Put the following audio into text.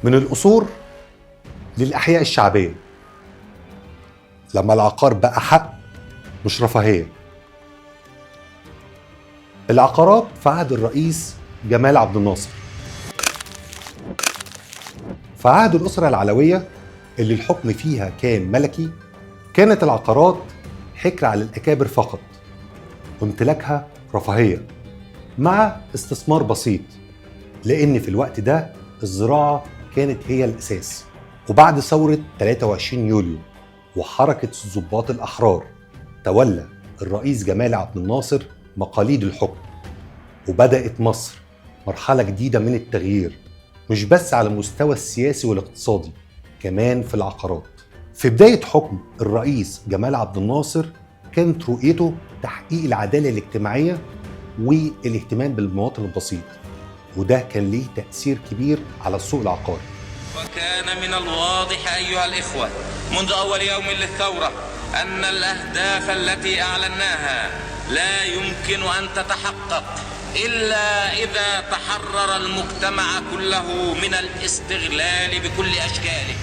من القصور للأحياء الشعبية، لما العقار بقى حق مش رفاهية. العقارات في عهد الرئيس جمال عبد الناصر. في عهد الأسرة العلوية اللي الحكم فيها كان ملكي، كانت العقارات حكر على الأكابر فقط، وامتلاكها رفاهية مع استثمار بسيط، لأن في الوقت ده الزراعة كانت هي الأساس. وبعد ثورة 23 يوليو وحركة الضباط الأحرار، تولى الرئيس جمال عبد الناصر مقاليد الحكم، وبدأت مصر مرحلة جديدة من التغيير، مش بس على المستوى السياسي والاقتصادي، كمان في العقارات. في بداية حكم الرئيس جمال عبد الناصر كانت رؤيته تحقيق العدالة الاجتماعية والاهتمام بالمواطن البسيط، وده كان ليه تأثير كبير على السوق العقاري. وكان من الواضح أيها الإخوة منذ أول يوم للثورة أن الأهداف التي أعلناها لا يمكن أن تتحقق إلا إذا تحرر المجتمع كله من الاستغلال بكل أشكاله.